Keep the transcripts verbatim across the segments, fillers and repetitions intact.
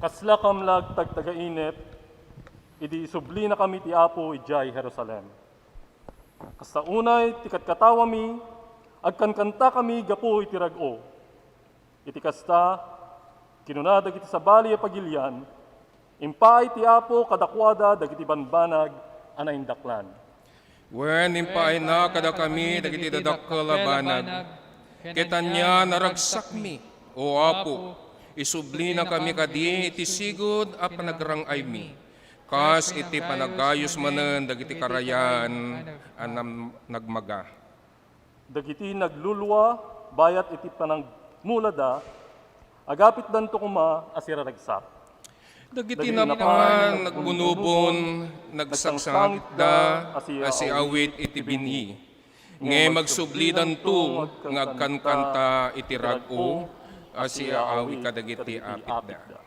Kasla kamlag tagtagainep idi isublinakami ti Apo idiay Jerusalem. Kasta unay ti katkatawami, agkankantakami gapu iti rag-o. Iti kasta, kinuna dagiti sabali a pagilian, impaay ti Apo kadakuada dagiti bambanag a naindaklan. Wen, impaayna kadakami dagiti dadakkel a banag, ket ania naragsakmi, O Apo, isublinakami kadi iti sigud a panagrang-aymi, kas iti panagayus manen dagiti karayan a nam-, nagmaga. Dagiti naglulua bayat iti panagmulada, agapitdanto koma a siraragsak. Dagiti napan nagbunubon, nagsangsangitda a siawit iti binhi. Ngem agsublidanto nga agkankanta iti rag-o a siaawit kadagiti apitda.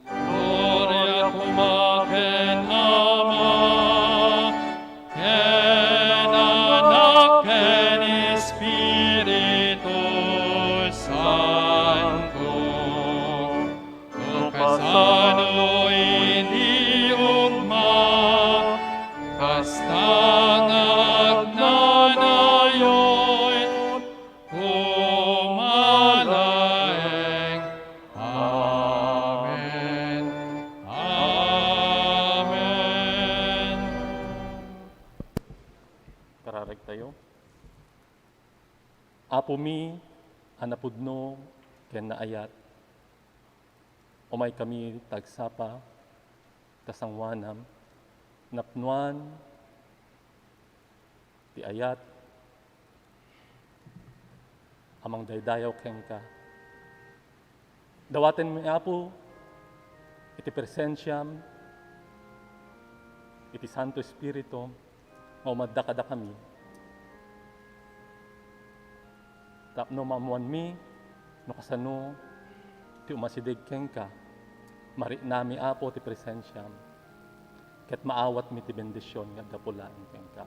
Gloria koma ken Ama, ken Anak, ken Espiritu Santo. No kasano idi ugma, kasta nga agnanayon, Pumalaeng. Amen. Amen. Kararag tayo. Apomi a napudno ken naayat, umaykami ta agsapa, ta sangoanam, napnoan ti ayat a mangdaydayaw kenka. Dawatenmi, Apo, iti presensiam, iti Santo Espiritu, nga umadda kadakami. Tapno maammoanmi no kasano ti umasideg kenka, mariknami, Apo, ti presensiam, ket maawatmi ti bendision nga aggapu laeng kenka.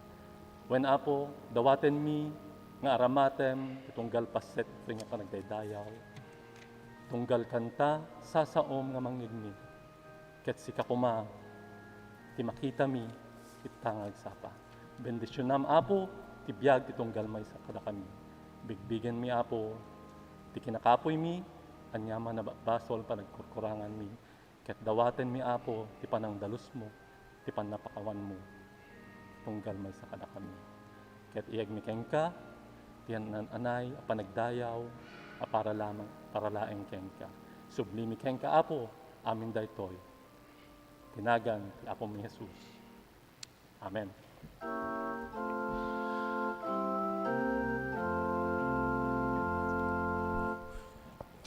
Wen, Apo, dawatenmi nga aramatem ti tunggal paset iti nga panagdaydayaw, tunggal kanta, sasaom nga mangngegngeg. Ket sika koma ti makitami ita nga agsapa. Bendisionam, Apo, ti biag ti tunggal maysa kadakami. Bigbigenmi, Apo, ti kinakapuymi, aniaman a basol panagkurkuranganmi, Ket dawatenmi, Apo, ti panangdalusmo, ti pannapakawanmo, tunggal maysa kadakami. Ket iyegmi kenka ti naan-anay a panagdayaw a para lamang, para laeng kenka. Sublimi kenka, Apo, amin daytoy. Ti nagan ti Apomi Jesus. Amen.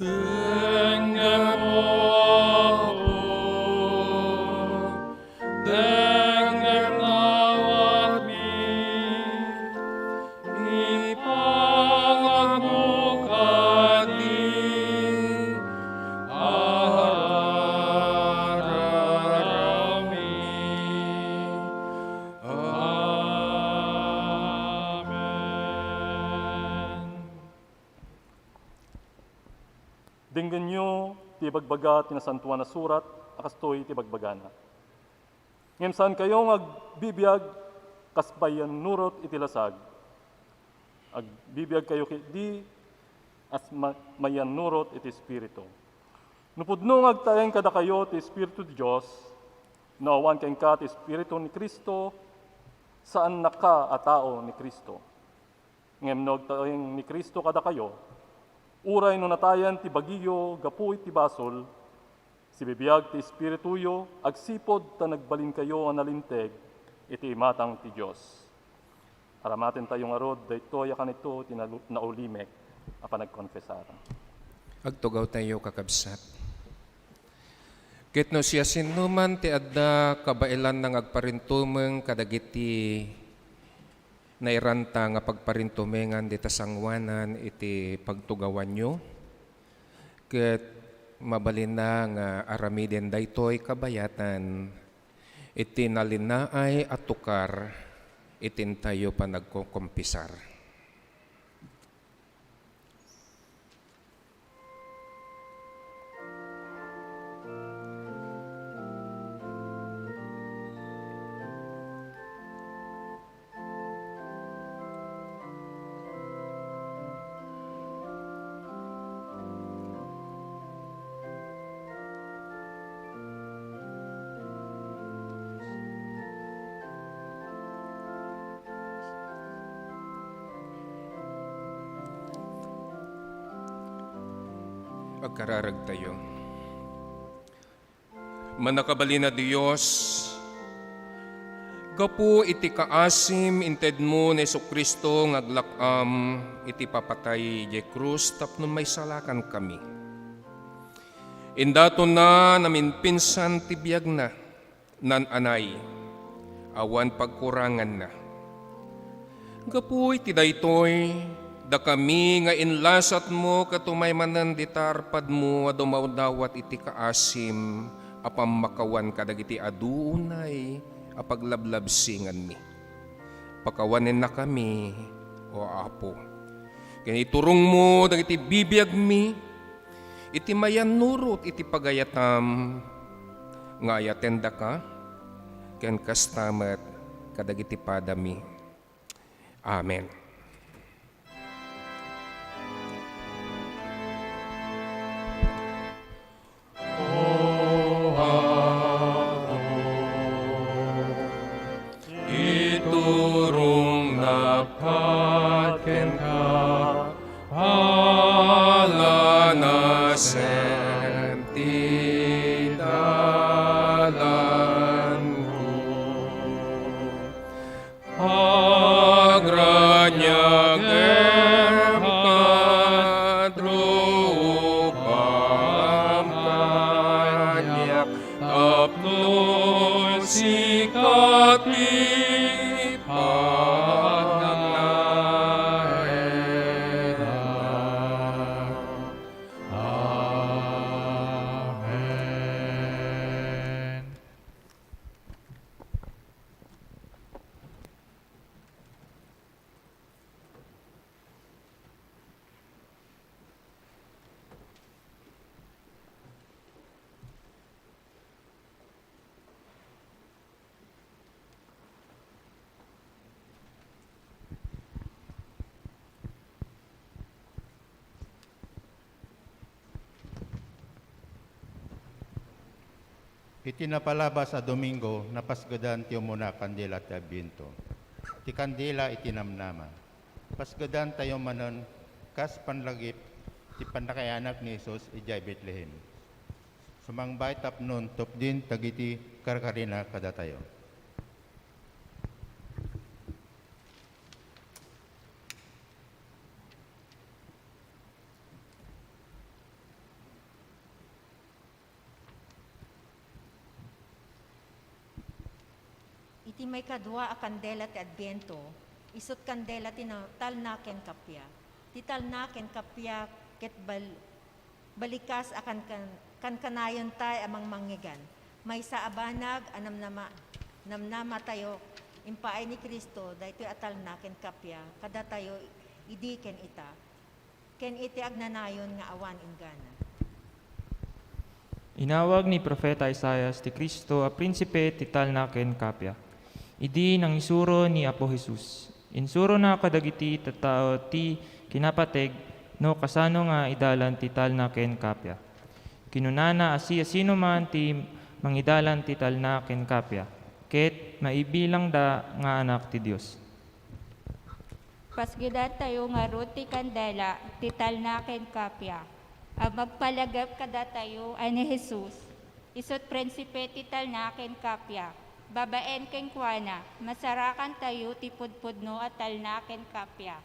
Dengngem, Apo, dengngem dawatmi, ipangagmo kadi a raramin. Amen. Denggenyo ti ibagbaga ti Nasantoan a Surat a kastoy ti ibagbagana. Ngem saankayo nga agbibiag kas mayannurot iti lasag. Agbibiagkayo ketdi kas ma-, mayannurot iti Espiritu. No pudno nga agtaeng kadakayo ti Espiritu ti Dios, no awan kenka ti Espiritu ni Cristo, saannaka a tao ni Cristo. Ngem no agtaeng ni Cristo kadakayo, uray no natayan ti bagiyo gapu iti basol, sibibiag ti espirituyo agsipud ta nagbalinkayo a nalinteg iti imatang ti Dios. Aramatentayo ngarud daytoy a kanito ti nalu-, naulimek a panagkonfesar. Agtugawtayo, kakabsat. Ket no siasinoman ti adda kabaelanna nga agparintumeng kadagiti nairanta nga pagparintumengan dita sangoanan iti pagtugawanyo, ket mabalinna nga aramiden daytoy kabayatan iti nalinaay a tukar iti intayo panagkokompisar. Agkararagtayo. Mannakabalin a Dios, gapu iti kaasim intedmo ni Jesu-Cristo nga aglak-am iti papatay idiay krus tapno maisalakankami. Indatonna namimpinsan ti biagna, naan-anay, awan pagkuranganna. Gapu iti daytoy, dakami nga inlasatmo ket umay manen dita arpadmo a dumawdawat iti kaasim a pammakawan kadagiti adu unay a paglablabsinganmi. Pakawanennakami, O Apo, ken iturongmo dagiti bibiagmi iti mayannurot iti pagayatam nga ayatendaka, ken kasta met kadagiti padami. Amen. O Apo, iturongnak kenka, ala nasem ti dalanko. Agraman Iti napalabas a Domingo, napasgedan ti umuna a kandila ti Adviento, ti kandila iti namnama. Pasgedantayo manen kas panlagip ti pannakaiyanak ni Jesus idiay Betlehem. Sumangbay tapno intupdin dagiti karkarina kadatayo. Iti maikadua a kandela ti Adviento, isut' kandela ti na-, talna ken kappia. Ti talna ken kappia ket bal-, balikas a kankan-, kankanayontayo a mangmangngegan. Maysa a banag a namnama-, namnamatayo, impaay ni Cristo daytoy a talna ken kappia kadatayo idi ken ita, ken iti agnanayon nga awan inggana. Inawag ni Profeta Isaias ti Cristo a prinsipe ti talna ken kappia. Idi nangisuro ni Apo Jesus, insurona kadagiti tattao ti kinapateg no kasano nga idalan ti talna ken kappia. Kinunana a siasinoman ti mangidalan ti talna ken kappia, ket maibilangda nga anak ti Dios. Pasgedantayo ngarud ti kandela ti talna ken kappia a magpalagip kadatayo a ni Jesus, isut' prinsipe ti talna ken kappia. Babaen kenkuana, masarakantayo ti pudpudno a talna ken kappia.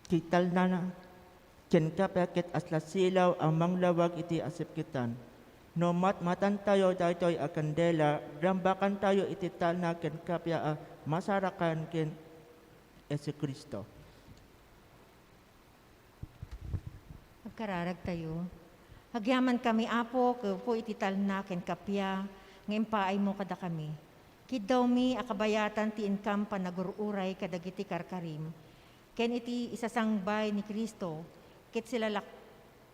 Ti talna ken kappia ket asla silaw a manglawag iti asipketan. No matmatantayo daytoy a kandela, rambakantayo iti talna ken kappia a masarakan ken Jesu-Cristo. Agkararagtayo. Agyamankami, Apo, gapu iti talna ken kappia nga impaaymo kadakami. Kiddawmi a kabayatan ti inkam panagur-uray kadagiti karkarim, ken iti isasangbay ni Cristo, ket silalak-,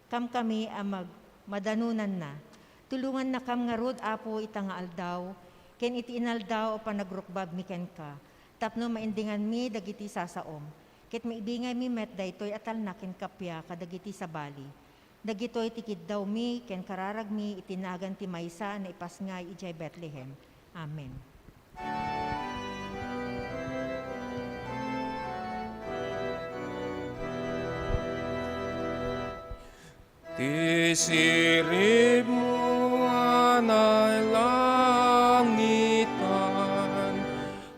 kamkami a mag-, madanonanna. Tulongannakam ngarud, Apo, ita nga aldaw, ken iti inaldaw a panagrukbabmi kenka, tapno maendinganmi dagiti sasaom, ket maibingaymi met daytoy a talna ken kappia kadagiti sabali. Dagitoy ti kiddawmi ken kararagmi iti nagan ti maysa a naipasngay idiay Betlehem. Amen. Ti siribmo a nailangitan,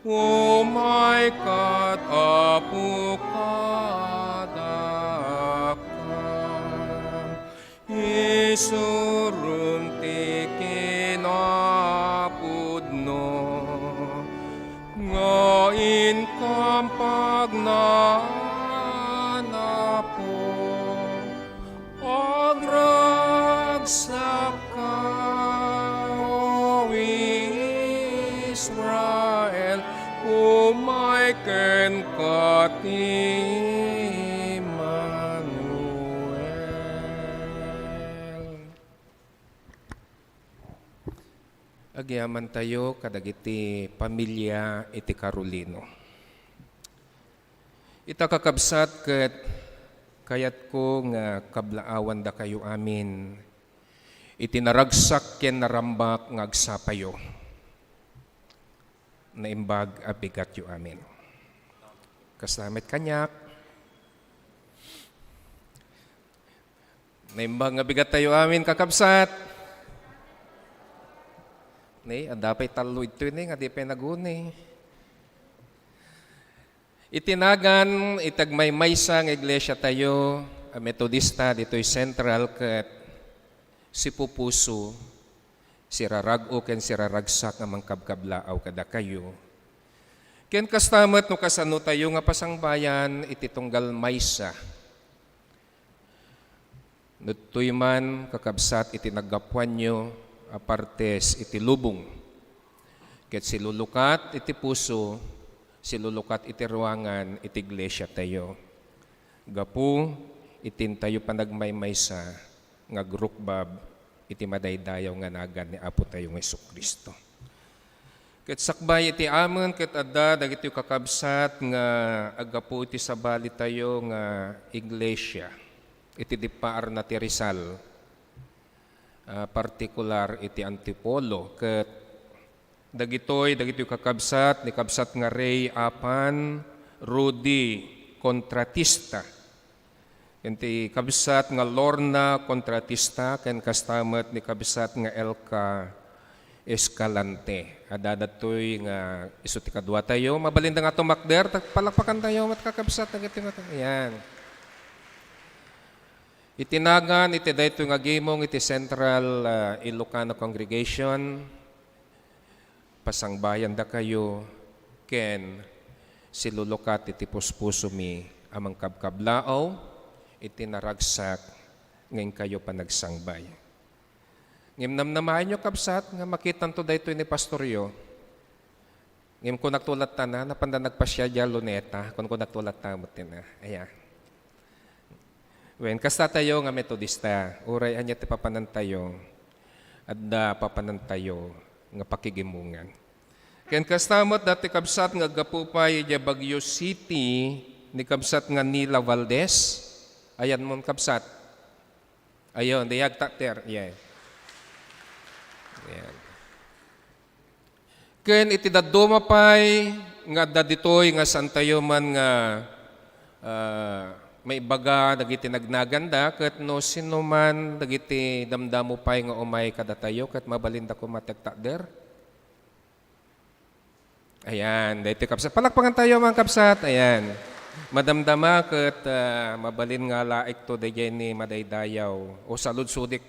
umaykat, Apo, kadakam. Isurom ti kinapudno nga inkam pagnaan, Apo. Agragsakka, O Israel, umay kenka ti Emmanuel. Agyamantayo kadagiti pamilia iti Carolino. Ita, kakabsat, ket kayatko nga kablaawandakayo amin iti naragsak ken narambak nga agsapayo. Naimbag a bigatyo amin. Kasta met kaniak. Naimbag nga bigattayo amin, kakabsat. Ni, adda pay tallo ito ni, nga di pay naguni. Iti nagan, iti agmaymaysa nga iglesia tayo, a Metodista, ditoy Central, ket sipupuso, sirarag-o ken siraragsak nga mangkabkablaaw kadakayo. Ken kasta met no kasanotayo nga pasangbayan iti tunggal maysa. Ditoy man, kakabsat, iti naggapuanyo a partes iti lubong, ket silulukat iti puso, silulukat iti ruangan iti iglesiatayo. Gapu iti intayo panagmaymaysa nga agrukbab iti madaydayaw nga nagan ni Apotayo nga Jesu-Cristo. Ket sakbay iti amin, ket adda dagitoy kakabsat nga aggapu iti sabalitayo nga iglesia iti dippaarna ti Rizal, ah, partikular iti Antipolo. Ket dagitoy, dagitoy kakabsat, ni kabsat nga Ray Apan Rudy Contratista, ken ti kabsat nga Lorna Contratista, ken kasta met ni kabsat nga Elka Escalante. Adda datoy nga isu ti kaduatayo. Mabalinda nga tumakder, tag-, palakpakantayo met, kakabsat, dagitoy nga ta-, ayan. Iti nagan iti daytoy nga gimong iti Central, ah, Ilocano Congregation, pasangbayandakayo ken silulukat iti puspusomi a mangkabkablaaw iti naragsak nga inkayo panagsangbay. Ngem namnamaenyo, kabsat, nga makitanto daytoy ni pastoryo. Ngem kunakto latta na, napanda nagpasiar idiay Luneta, kun kunakto latta met na. Aya. Wen, kastatayo nga Metodista, uray ania ti papanantayo, adda papanantayo nga pakigimongan. Ken kasta met dati kabsat nga aggapu pay idiay Baguio City, ni kabsat nga Nila Valdez. Ayanmon, kabsat. Ayon, dayag takder. Yeah. Ayan. Ken iti dadduma pay nga adda ditoy nga saantayo man nga, ah, maibaga dagiti nagnaganda, ket no sino man dagiti damdamo pay nga umay kadatayo, ket mabalinda koma ti agtakder. Ayan, daytoy kabsat. Palakpakantayo, mga kabsat. Ayan. Madamdama ket, ah, mabalin nga alaekto daydiay ni madaydayaw o saludsodik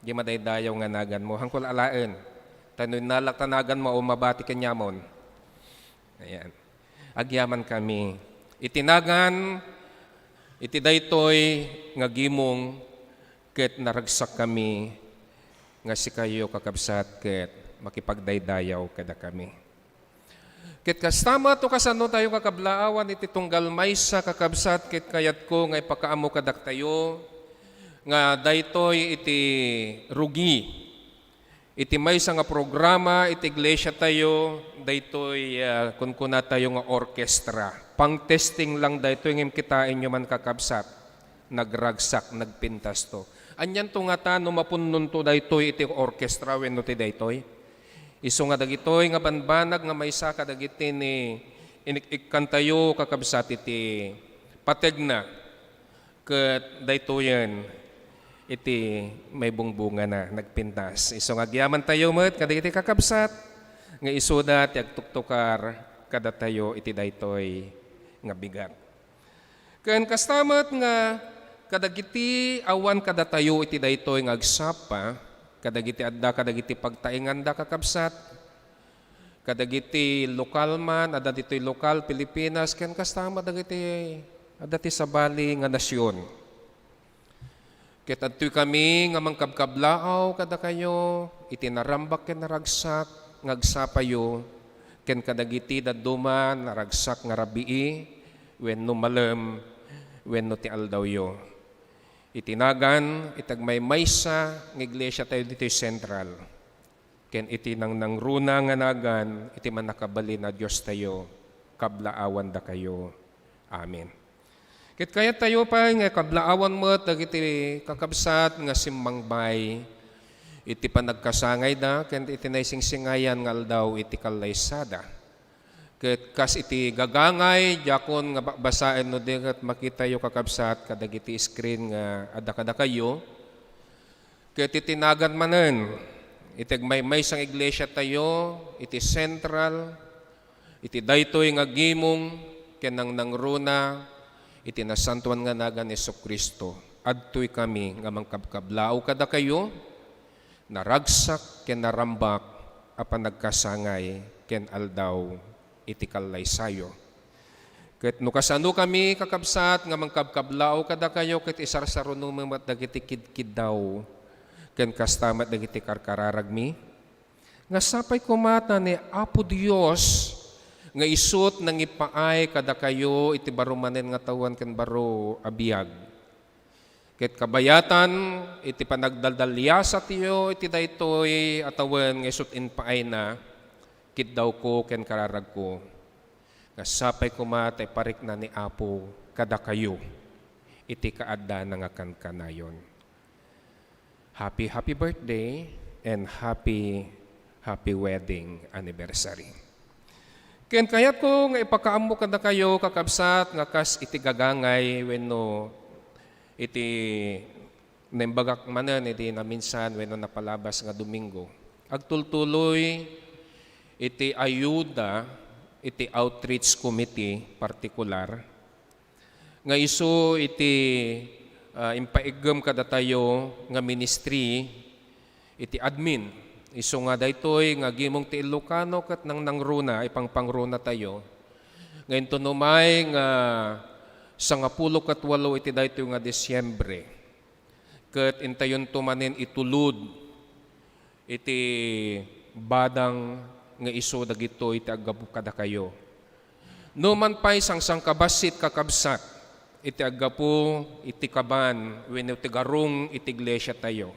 diay madaydayaw nga naganmo. Haanko la alaen. Ta no innalak ta naganmo, awan mabati kaniamon. Ayan. Agyamankami. Iti nagan, iti daytoy nga gimong ket naragsakkami nga sikayo, kakabsat, ket makipagdaydayaw kadakami. Ket kasta met no kasanotayo nga kablaawan iti tunggal maysa, kakabsat, ket kayatko nga ipakaammo kadaktayo nga daytoy iti rugi iti maysa nga programa iti iglesiatayo, daytoy, ah, kunkunatayo nga orkestra. Pang-testing lang daytoy, ngem kitaenyo man, kakabsat, nagragsak, nagpintasto. Anianto ngata no mapunnonto daytoy iti orkestra wenno ti daytoy? Isu nga dagitoy nga banbanag nga maysa kadagiti ni inik-ikkantayo, kakabsat, iti pategna. Ket daytoyen iti maibungbungana, nagpintas. Isu nga agyamantayo met kadagiti kakabsat nga isuda ti agtuktukar kadatayo iti daytoy nga bigat. Ken kasta met nga kadagiti awan kadatayo iti daytoy nga agsapa, kadagiti adda kadagiti pagtaenganda, kakabsat, kadagiti lokal man, adda ditoy lokal, Pilipinas, ken kasta met dagiti adda ti sabali nga nasion. Ket adtoy kami nga mangkabkablaaw kadakayo iti narambak ken naragsak nga agsapayo, ken kadagiti dadduma naragsak nga rabii wenno malem wenno ti aldawyo. Iti nagan iti agmaymaysa nga iglesiatayo ditoy Central, ken iti nangnangruna nga nagan iti Mannakabalin a Diostayo, kablaawandakayo. Amen. Ket kayattayo pay nga kablaawan met dagiti kakabsat nga simmangbay iti panagkasangayda ken iti naisingsingayan nga aldaw iti kallaysada. Ket kas iti gagangay, diakon nga ba-, basaen no di ket makitayo, kakabsat, kadagiti screen nga adda kadakayo. Ket iti nagan manen, iti agmaymaysa nga iglesiatayo, iti Central, iti daytoy nga gimong ken nangnangruna iti nasantoan nga nagan ni Jesu-Cristo, adtoy kami nga mangkabkablaaw kadakayo, naragsak ken narambak a panagkasangay ken aldaw iti kallaysayo. Ket no kasanokami, kakabsat, nga mangkabkablaaw kadakayo ket isarsarunomi met dagiti kidkiddaw ken kasta met dagiti karkararagmi, nga sapay koma ta ni Apo Dios nga isut nangipaay kadakayo iti baro manen nga tawen ken baro a biag. Ket kabayatan iti panagdaldaliasatyo iti daytoy a tawen nga isut impaayna, kiddawko ken kararagko, nga sapay koma ta iparikna ni Apo kadakayo iti kaaddana nga kankanayon. Happy, happy birthday and happy, happy wedding anniversary. Ken kayatko nga ipakaammo kadakayo, kakabsat, nga kas iti gagangay wenno iti naimbagak manen iti naminsan wenno napalabas nga Domingo, agtultuloy iti ayuda iti outreach committee partikular nga isu iti, ah, impaiggem kadatayo nga ministry iti admin. Isu nga daytoy nga gimong ti Ilocano ket nangnangruna, ipangpangrunatayo. Nga inton umay nga sangapulo ket walo iti daytoy nga Disyembre, ket intayonto manen itulod iti badang nga isu dagitoy ti aggapu kadakayo. No man pay sangsangkabassit, kakabsat, iti aggapu iti kaban wenno ti garung iti iglesiatayo,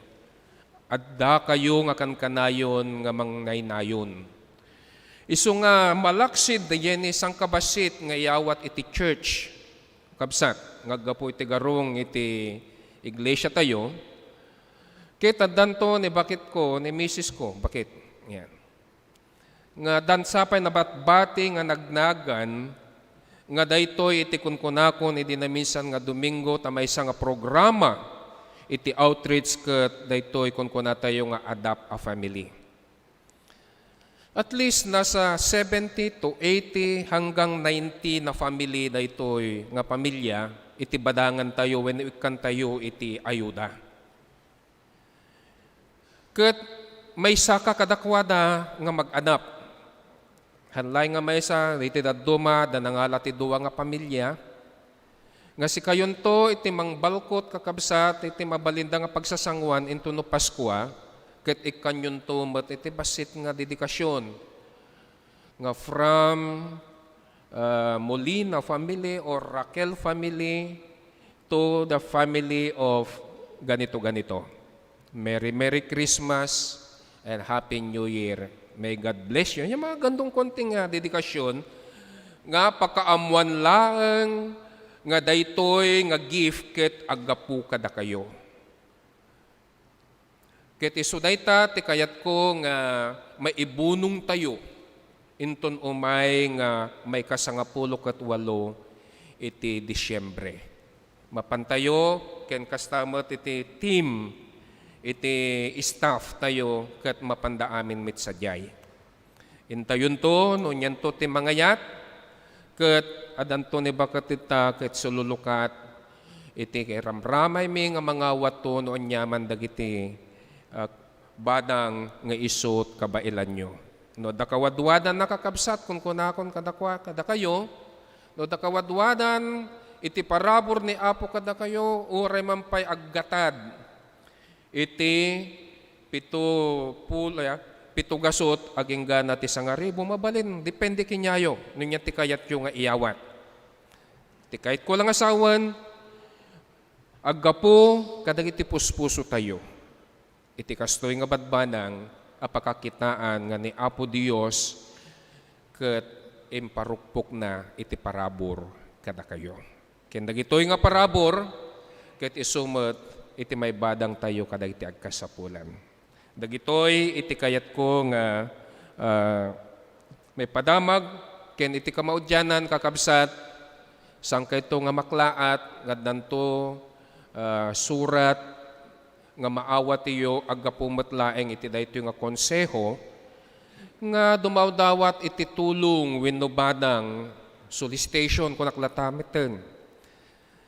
addakayo nga kankanayon nga mangnaynayon. Isu nga malaksid daydi sangkabassit nga iyawat iti church, kabsat, nga aggapu iti garung iti iglesiatayo, ket addanto ni baketko, ni misisko, bakit? Yan. Nga addan sapay nabatbati nga nagnagan nga daytoy iti kunkunakon idi naminsan nga Domingo ta maysa nga programa iti outreach ket daytoy kunkunatayo nga Adopt a Family. At least nasa seventy to eighty hanggang ninety na family daytoy nga pamilya iti badangantayo wenno ikkantayo iti ayuda. Ket maysaka kadakuada nga mag-adopt. Hanlay nga maysa, iti dadduma, adda nangala ti dua nga pamilya, nga sikayonto iti mangbalkot, kakabsat, iti mabalinda nga pagsasanguan intono Paskua, ket ikkanyonto met iti bassit nga dedikasyon nga from, uh, Molina family or Raquel family to the family of ganito-ganito. Merry, Merry Christmas and Happy New Year. May God bless you. Yung mga gandong konting, ah, dedikasyon nga pakaammuan laeng nga daytoy nga gift ket aggapu kadakayo. Ket isu dayta ti kayatko nga maibunongtayo inton umay nga maikasangapulo ket walo iti Disiembre. Mapantayo ken kasta met iti team, iti staff tayo ket mapanda amin met sadiay. Intayonto no anianto ti mangayat, ket addanto ni baket ita ket sululukat iti ramramaymi nga mangawatto no aniaman dagiti, ah, badang nga isut kabaelanyo. No adda kawadwadan, kakabsat, kunkunakon kadakua, kadakayo, no adda kawadwadan iti parabur ni Apo kadakayo, uray man pay aggatad iti pito pul-, ah, pito gasut agingga na ti sangaribu, mabalin, depende kaniayo no ania ti kayatyo nga iyawat. Ti kayatko la nga sawen, aggapu kadagiti puspusotayo iti kastoy nga badbadang a pakakitaan nga ni Apo Dios ket imparukpokna iti parabur kadakayo. Ken dagitoy nga parabur ket isu met iti maibadangtayo kadagiti agkasapulan. Dagitoy iti kayatko nga, ah, maipadamag ken iti kamaudianan, kakabsat, saankayto nga maklaat nga addanto, ah, surat nga maawatyo aggapu met laeng iti daytoy nga konseho nga dumawdawat iti tulong wenno badang, solicitation, kunak lata metten.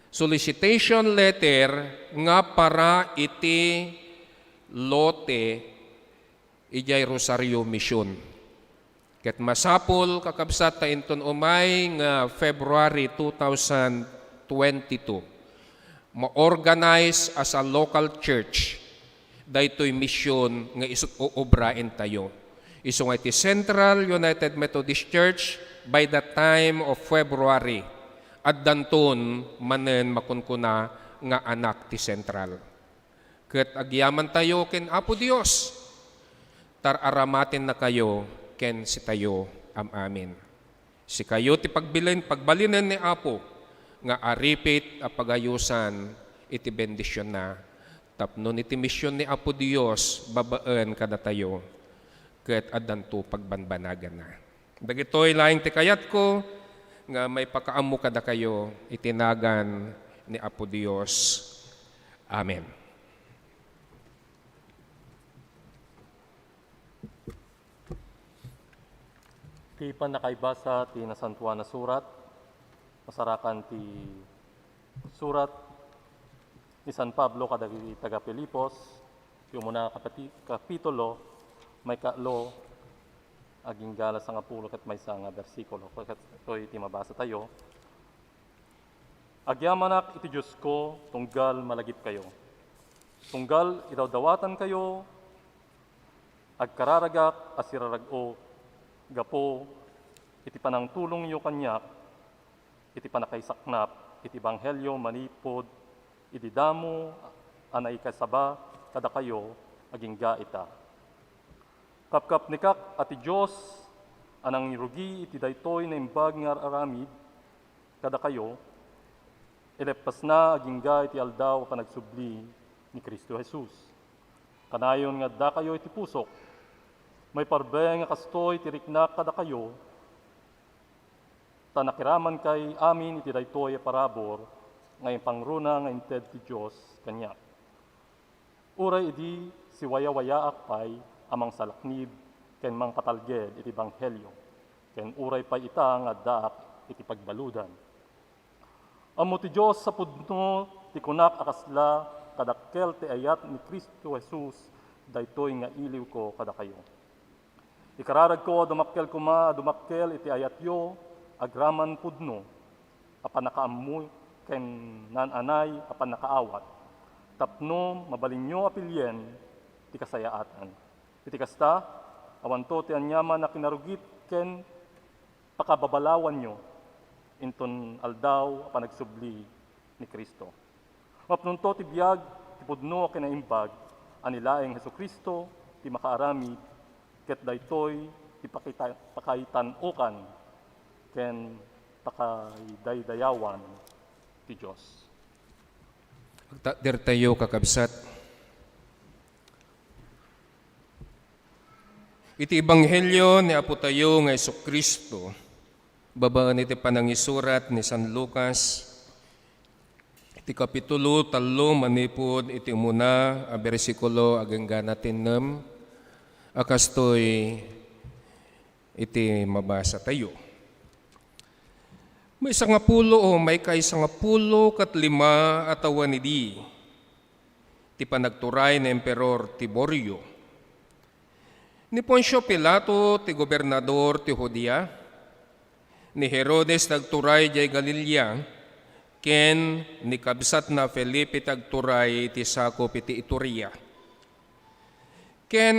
Solicitation letter nga para iti lote idiay Rosario Mission. Ket masapul, kakabsat, ta inton umay nga February two thousand twenty-two, ma-organize as a local church daytoy mission nga isu't uobraentayo. Isu nga iti Central United Methodist Church, by the time of February, addanton manen makunkuna nga anak ti Central. Ket agyamantayo ken Apo Dios, tar-aramatennakayo ken sitayo am-amin. Sikayo ti pagbilin-, pagbalinen ni Apo nga aripit a pagayosan iti bendisionna, tapno iti mision ni Apo Dios babaen kadatayo, ket addanto pagbanbanaganna. Dagitoy laeng ti kayatko nga maipakaammo kadakayo iti nagan ni Apo Dios. Amen. Ti pannakaibasa ti Nasantoan a Surat, masarakan ti surat ni San Pablo kadagiti taga-Filipos, ti umuna a kapati-, kapitulo, maikatlo agingga la sangapulo ket maysa nga bersikulo. Ket daytoy ti mabasatayo. Agyamanak iti Diosko tunggal malagipkayo. Tunggal idawdawatankayo, agkararagak a sirarag-o gapu iti panangtulongyo kaniak iti pannakaisaknap iti ebanghelio manipud idi damo a naikasaba kadakayo agingga ita. Kapkapnekak a ti Dios a nangirugi iti daytoy naimbag nga ar-aramid kadakayo, ileppasna agingga iti aldaw a panagsubli ni Cristo Jesus. Kanayon nga addakayo iti pusok. Maiparbe nga kastoy ti riknak kadakayo, ta nakiramankay amin iti daytoy a parabur nga impangruna nga inted ti Dios kaniak. Uray idi siwayawayaak pay a mangsalaknib ken mangpatalged iti ebanghelio, ken uray pay ita nga addaak iti pagbaludan. Ammo ti Dios a pudno ti kunak a kasla kadakkel ti ayat ni Cristo Jesus daytoy nga iliwko kadakayo. Ikararagko a dumakkel koma a dumakkel iti ayatyo agraman pudno a pannakaammo ken naan-anay a pannakaawat, tapno mabalinyo a pilien ti kasayaatan. Iti kasta, awanto ti aniaman a kinarugit ken pakababalawanyo inton aldaw a panagsubli ni Cristo. Mapnonto ti biag ti pudno a kinaimbag a ni laeng Jesu-Cristo ti makaaramid, ket daytoy ti pakita-, pakaitan-okan ken pakaidaydayawan ti Dios. Agtakdertayo, kakabsat. Iti ebanghelio ni Apotayo nga Jesu-Cristo, babaen iti panangisurat ni San Lucas, iti kapitulo tallo manipud iti umuna a bersikulo agingga ti ennem, a kastoy iti mabasatayo. Maysangapulo o maikaisangapulo ket lima a tawen idi ti panagturay ni Emperor Tiberio. Ni Poncio Pilato ti gobernador ti Judea, ni Herodes ti agturay idiay Galilea, ken ni kabsatna Felipe ti agturay iti sakup iti Iturea, ken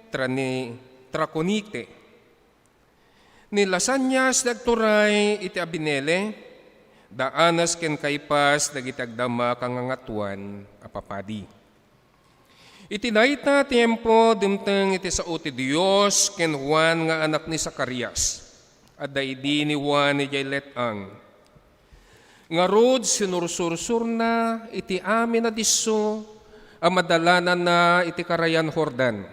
Trani-, Traconite. Ni Lisanias ti agturay iti Abilene, da Anas ken Caifas dagiti agdamag a Kangatoan a Papadi. Iti dayta a tiempo, dimteng iti sao ti Dios ken Juan nga anak ni Zacarias. Adda idi ni Juan idiay let-ang. Ngarud, sinursursurna iti amin a disso a madalananna iti karayan Jordan.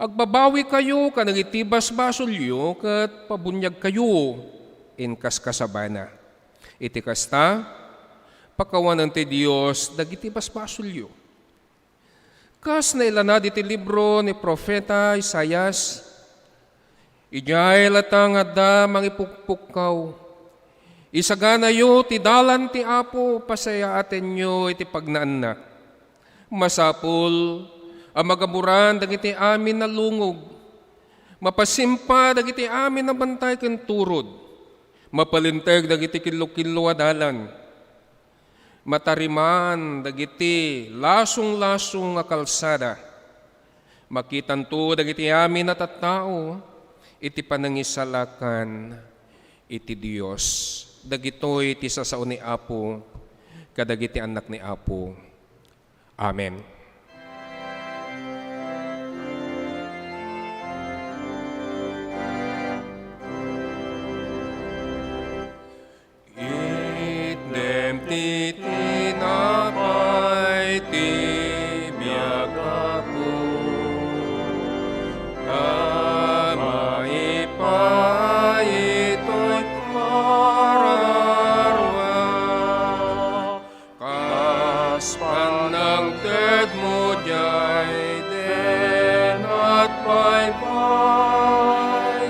Agbabawikayo kadagiti basbasolyo ket pabuniagkayo, inkaskasabana. Iti kasta, pakawanen ti Dios dagiti basbasolyo. Kas nailanad iti libro ni Profeta Isaias, "Idiay latta nga adda mangipukpukkaw. Isaganayo ti dalan ti Apo, pasayaatenyo iti pagnaanna. Masapul a magaburan dagiti amin a lungog, mapasimpa dagiti amin a bantay ken turod, mapalinteg dagiti killo-killo a dalan, matariman dagiti lasong-lasong a kalsada, makitanto dagiti amin a tattao iti panangisalakan iti Dios. Dagitoy ti sasao ni Apo kadagiti annak ni Apo. Amen. Itdem ti tinapay ti biag, Apo, ta maipay itoy kararua. Kas panangtedmo diay dinatbaybay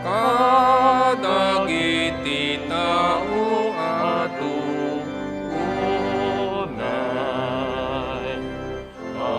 kadagiti tao a tuonay. Amen.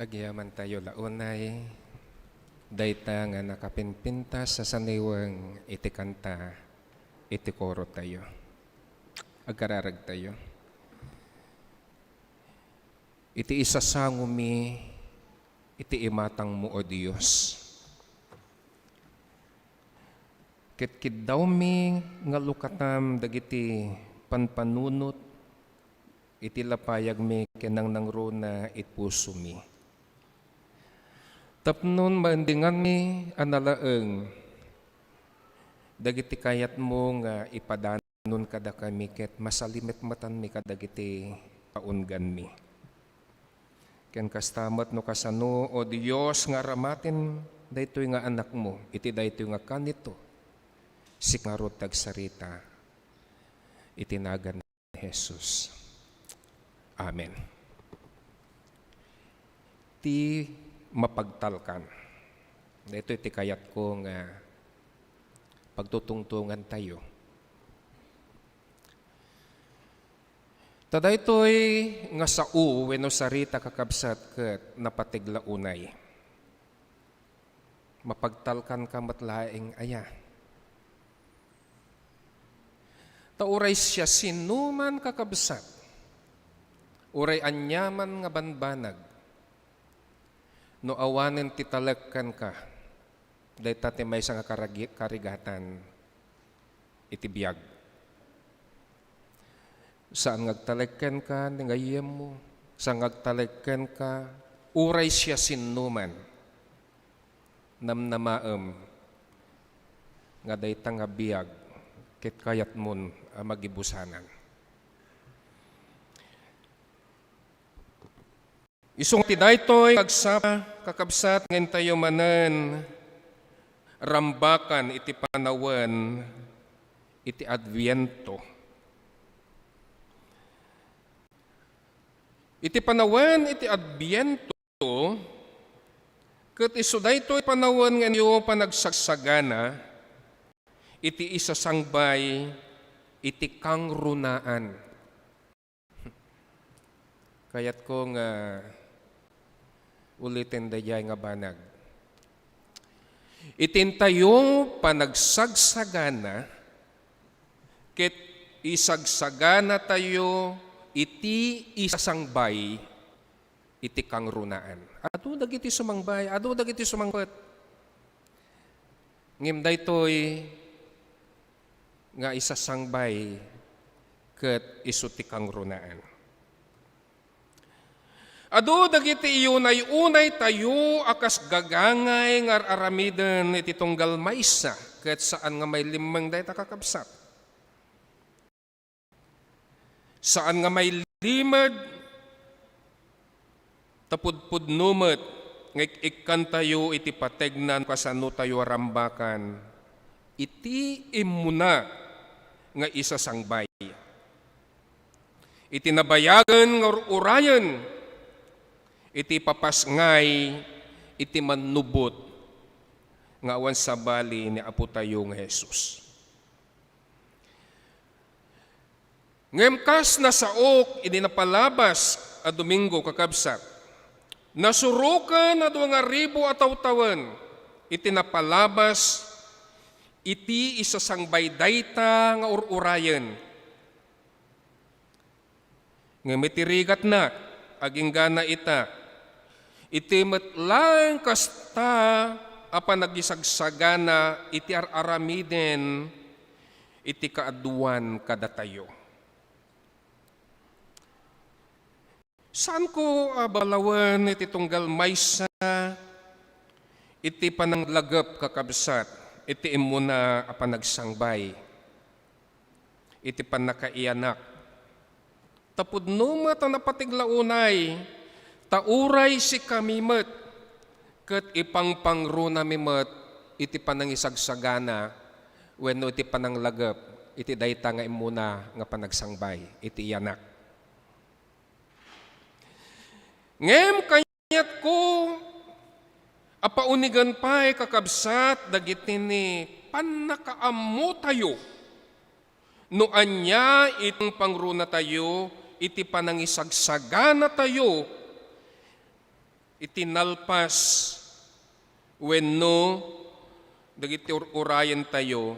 Agyamantayo la unay dayta nga nakapinpintas a saniweng iti kanta iti korotayo. Agkararagtayo. Iti isasangomi iti imatangmo, O Dios. Ket kiddawmi nga lukatam dagiti panpanunot iti lapayagmi ken nangnangruna iti pusomi. Tapno maendinganmi a nalaeng dagiti kayatmo nga ipadanon kadakami ket masalimetmetanmi kadagiti kaungganmi. Ken kasta met no kasano, O Dios, nga aramaten daytoy nga anakmo iti daytoy nga kanito, sika ngarud ti agsarita iti nagan ni Jesus. Amen. Ti mapagtalkan. Daytoy ti kayatko nga pagtutungtongantayo. Ta daytoy nga sao wenno sarita, kakabsat, ket napateg la unay. Mapagtalkanka met laeng aya. Ta uray siasinoman, kakabsat, uray aniaman nga banbanag, no awanen ti talek kenka, dayta ti maysa nga karagi-, karigatan iti biag. Saan nga agtalek kenka ni gayyemmo, saan nga agtalek kenka, uray siasinoman, namnamaem nga dayta nga biag ket kayatmon a magibusanan. Isu nga ti daytoy agsapa, kakabsat, nga intayo manen rambakan iti panawen iti Adviento. Iti panawen iti Adviento, ket isu daytoy panawen nga inyo panagsagsagana iti isasangbay iti kangrunaan. Kayatko nga uliten daydiay nga banag. Iti intayo panagsagsagana, ket isagsaganatayo iti isasangbay iti kangrunaan. Adu dagiti sumangbay, adu dagiti sumangpet. Ngem daytoy nga isasangbay ket isu ti kangrunaan. Adu dagiti iyunay-unaytayo a kas gagangay nga ar-aramiden iti tunggal maysa ket saan nga mailimmeng dayta, kakabsat. Saan nga mailimed ta pudpudno met nga ik-ikkantayo iti pategna no kasanotayo a rambakan iti immuna nga isasangbay. Iti nabayagen nga ur-urayen iti papasngay iti mannubot nga awan sabali ni Apotayo nga Jesus. Ngem kas nasaok idi napalabas a Domingo, kakabsat, nasuroken a dua nga ribu a tawen iti napalabas iti isasangbay dayta nga ur-urayen. Ngem iti rigatna, aginggana ita, iti met laeng kasta a panagisagsagana iti ar-aramiden iti kaaduan kadatayo. Saanko a balawen iti tunggal maysa iti pananglagep, kakabsat, iti immuna a panagsangbay iti pannakaiyanak. Ta pudno met a napateg la unay, ta uray sikami met ket ipangpangrunami met iti panangisagsagana wenno iti pananglagep iti dayta nga immuna nga panagsangbay iti iyanak. Ngem kayatko a paunigen pay, kakabsat, dagiti ni pannakaammotayo no ania iti pangrunatayo iti panangisagsaganatayo iti nalpas wenno dagiti ur-urayentayo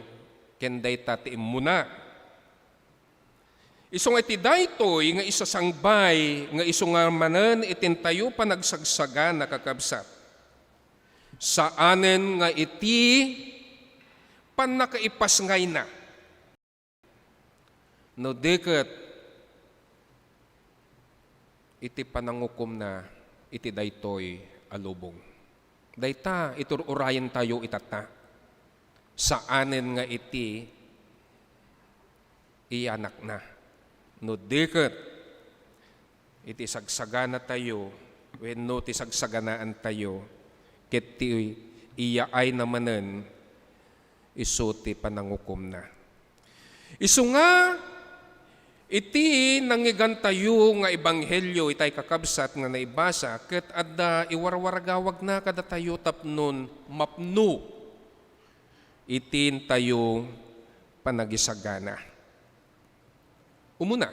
ken dayta ti immuna. Isu nga iti daytoy nga isasangbay nga isu nga manen iti intayo panagsagsagana, kakabsat, saanen nga iti pannakaipasngayna, no di ket iti panangukomna iti daytoy a lubong. Dayta itur-urayentayo itatta, saanen nga iti iyanakna, no di ket iti sagsaganatayo wenno ti sagsaganaantayo ket ti iyaayna manen isu ti panangukomna. Isu nga, iti nangngegantayo nga ebanghelio itay, kakabsat, nga naibasa, ket adda iwarwaragawagna kadatayo tapnon mapno iti intayo panagisagana. Umuna,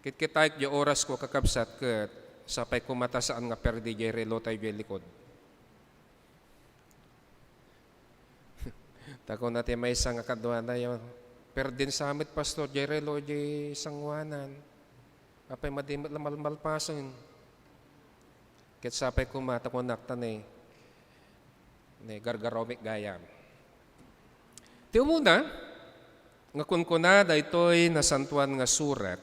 kitkitaek diay orasko, kakabsat, ket sapay koma ta saan nga perdi diay relo tayo diay likod. Ta kuna ti maysa nga kaduana, "Perdin sa met, Pastor, diay relo diay sangoanan. Apay, madi met la malmalpasen." Ket sapay koma ta kunak ta ne, ne gargaromik gayam. Ti umuna nga kunkuna daytoy Nasantoan nga Surat,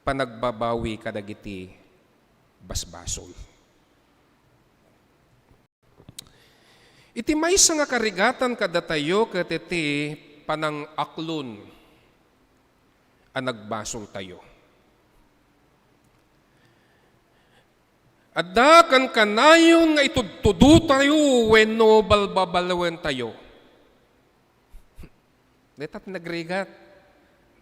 panagbabawi kadagiti basbasol. Iti maysa nga karigatan kadatayo ket iti panangaklon a nagbasoltayo. Adda kankanayon nga itudtudotayo wenno balbabalawentayo. Dayta ti nagrigat.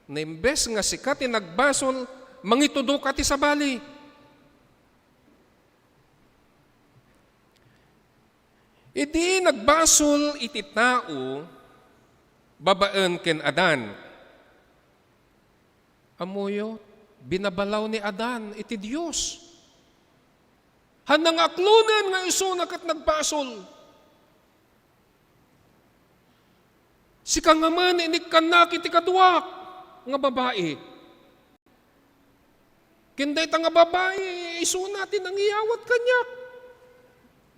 Naimbes nga sika ti nagbasol, mangitudo ka ti sabali. Idi nagbasol iti tao babaen ken Adan, ammoyo, binabalaw ni Adan iti Dios. Haanna nga aklonen nga isuna ket nagbasol. Sika ngamin, inikkannak iti kaduak nga babai. Ken dayta nga babai, isuna ti nangiyawat kaniak.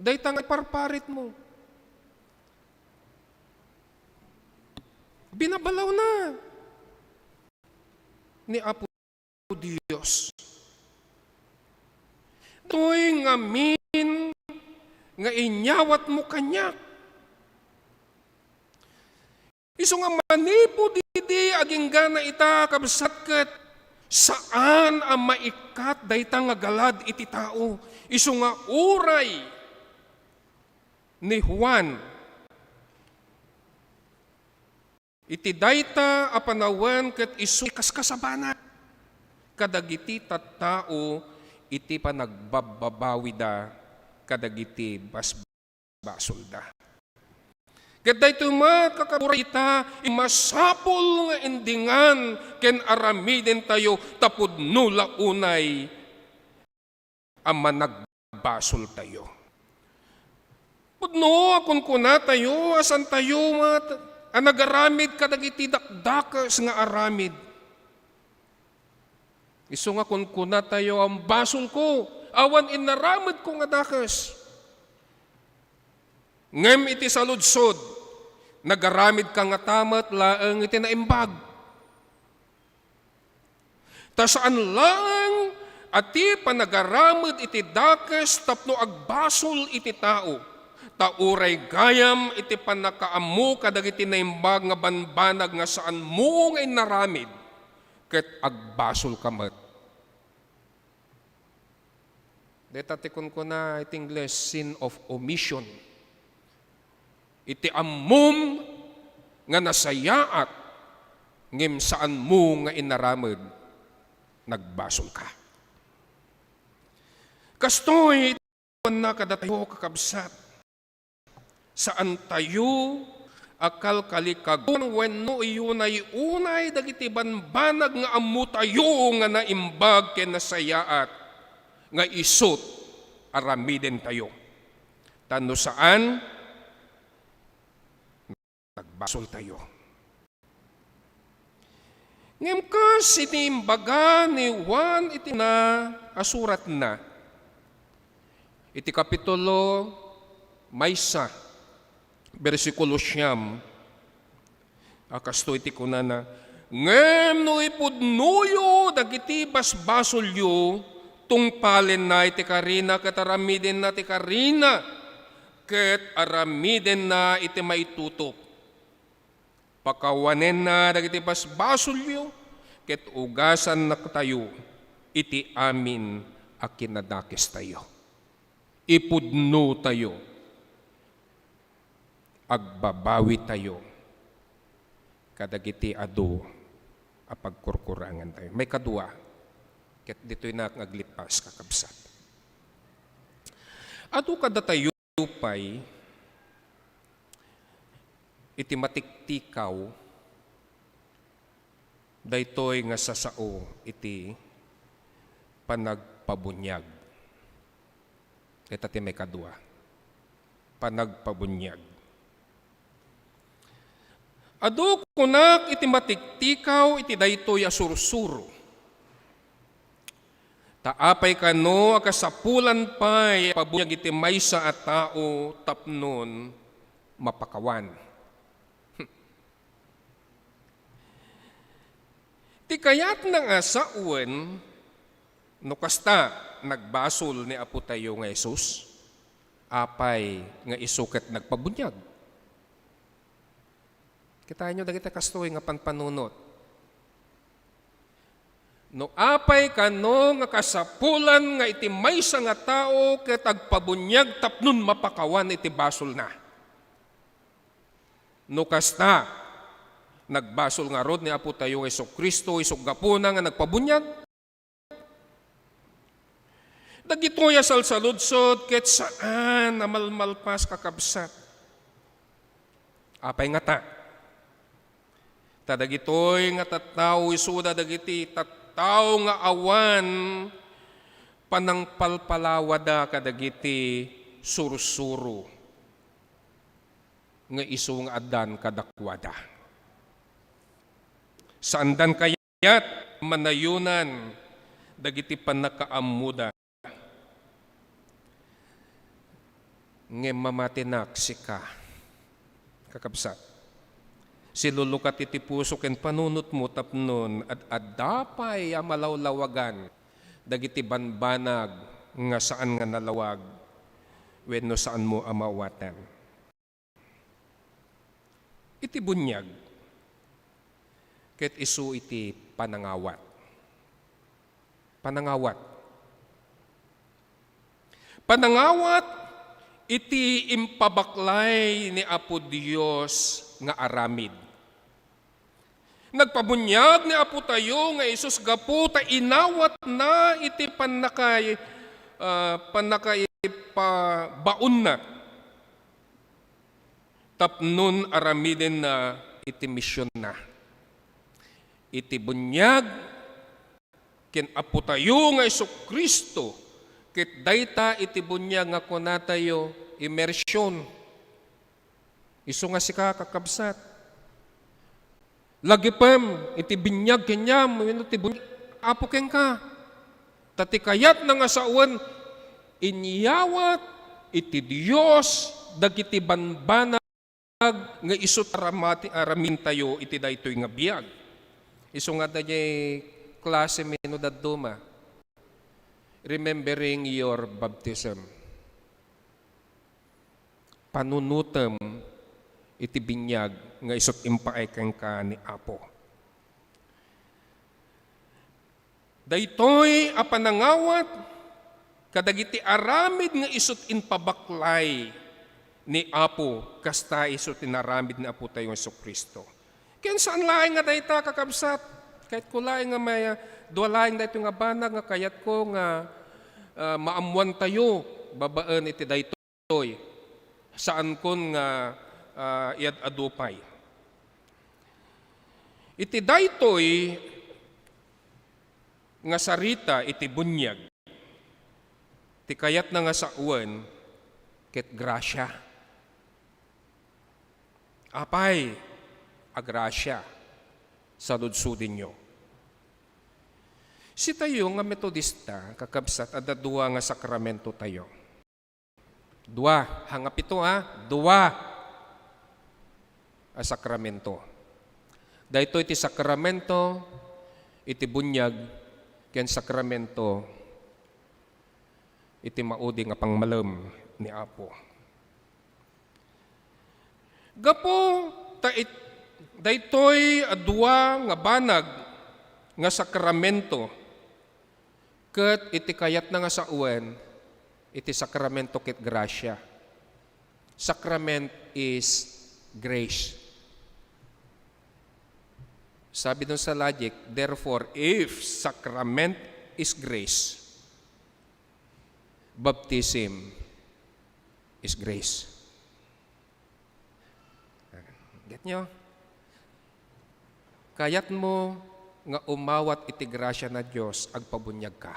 Dayta nga iparparitmo, binabalawna ni Apo Dios. Daytoy ngamin nga inyawatmo kaniak. Isu nga manipud idi aginggana ita, kabsat, ket saan a maikkat dayta nga galad iti tao. Isu nga uray ni Juan, iti dayta a panawen ket isu ti kaskasabana kadagiti tattao iti panagbababawida kadagiti basbasolda. Ket daytoy met, kakabsat, ita, masapul nga indingan ken aramidentayo ta pudno la unay a managbasoltayo. Pudno a kunkunatayo a saantayo met a nagaramid kadagiti dakdakes nga aramid. Isu nga kunkunatayo a basolko, awan inaramidko nga dakes. Ngem iti saludsod, nagaramidka ngata met laeng iti naimbag. Ta saan laeng a ti panagaramed iti dakes tapno agbasol iti tao, ta uray gayam iti pannakaammo kadagiti naimbag nga banbanag nga saanmo nga inaramid, ket agbasolka met. Dayta ti kunkuna iti Ingles, sin of omission. Iti ammom nga nasayaat ngem saanmo nga inaramid, nagbasolka. Kastoy, iti kuana kadatayo, kakabsat, saantayo a kalkalikaguan wenno iyunay-unay dagiti banbanag nga ammotayo nga naimbag ken nasayaat. nga isut aramidentayo. Ta no saan, nagbasoltayo. Ngem kas iti imbaga ni Juan iti na a suratna, iti kapitulo maysa, bersikulo siyam, a kastoy ti kunana, "Ngem no ipudnoyo dagiti basbasolyo, tungpalenna iti karina ket aramidenna ti karina, ket aramidenna iti maitutup." Pakawanenna dagiti basbasolyo, ket ugasannatayo iti amin a kinadakestayo. Ipudnotayo, agbabawitayo kadagiti adu a pagkurkurangantayo. Maikadua, ket ditoy nak nga aglippas, kakabsat. Adu kadatayo pay iti matiktikaw, daytoy nga sasao iti panagpabuniag. Ita ti maikadua, panagpabuniag. Adu kunak iti matiktikaw iti daytoy a sursuro. Ta apay kano a kasapulan pay a pabuniag iti maysa a tao tapnon mapakawan? Ti kayatna nga sawen, no kasta, nagbasol ni Apotayo nga Jesus, apay nga isu ket nagpabuniag? Kitaenyo dagiti kastoy nga panpanunot. No apay kano nga kasapulan nga iti maysa nga tao ket agpabuniag tapnon mapakawan iti basolna? No kasta, nagbasol ngarud ni Apotayo nga Jesu-Cristo isu gapuna nga nagpabuniag? Dagitoy a salsaludsod ket saan a malmalpas, kakabsat. Apay ngata? Ta dagitoy nga tattao isuda dagiti tattao nga awan panangpalpalawada kadagiti sursuro nga isu nga addan kadakuada. Saandan kayat manayonan dagiti pannakaammoda. Ngem mamatinak sika, kakabsat. Silulukat iti puso ken panunotmo tapnon ad-adda pay a malawlawagan dagiti banbanag nga saan nga nalawag wenno saanmo a maawatan. Iti buniag, ket isu iti panangawat. Panangawat. Panangawat iti impabaklay ni Apo Dios nga aramid. Nagpabuniag ni Apotayo nga Jesus gapu ta inawatna iti pannakay-, ah, pannakaipabaonna tapnon aramidenna iti misionna. Iti buniag ken Apotayo nga Jesu-Cristo, ket dayta iti buniag nga kunatayo, immersion. Isu nga sika, kakabsat, lagipem iti biniag kaniam wenno ti buniag Apo kenka. Ta ti kayatna nga sawen, inyawat iti Dios dagiti banbanag nga isu ti aramati-, aramintayo iti daytoy nga biag. Isu nga daydiay klase mi no dadduma, remembering your baptism. Panunotem iti biniag nga isut' impaay kenka ni Apo. Daytoy a panangawat kadagiti aramid nga isut' impabaklay ni Apo, kasta isu ti inaramid ni Apotayo Jesu-Cristo. Ken saan laeng nga dayta, kakabsat. Kayatko laeng nga may, ah, dua laeng daytoy nga banag nga kayatko nga, ah, maammoantayo babaen iti daytoy. Saankon nga, ah, iad-adu pay. Iti daytoy nga sarita iti buniag, Ti kayatna nga sawen ket grasia. Apay a grasia, saludsodenyo. Sitayo nga Metodista, kakabsat, adda dua nga sakramento tayo. Dua, hangapito a, dua a sakramento. Daytoy ti sakramento iti buniag ken sakramento iti maudi nga pangmalem ni Apo. Gapu ta it-, daytoy a dua nga banag nga sakramento ket iti kayatna nga sawen iti sakramento ket grasia. Sacrament is grace. Sabi dun sa logic, therefore, if sacrament is grace, baptism is grace. Get nyo? Kayatmo nga umawat iti grasia na Dios, agpabuniagka.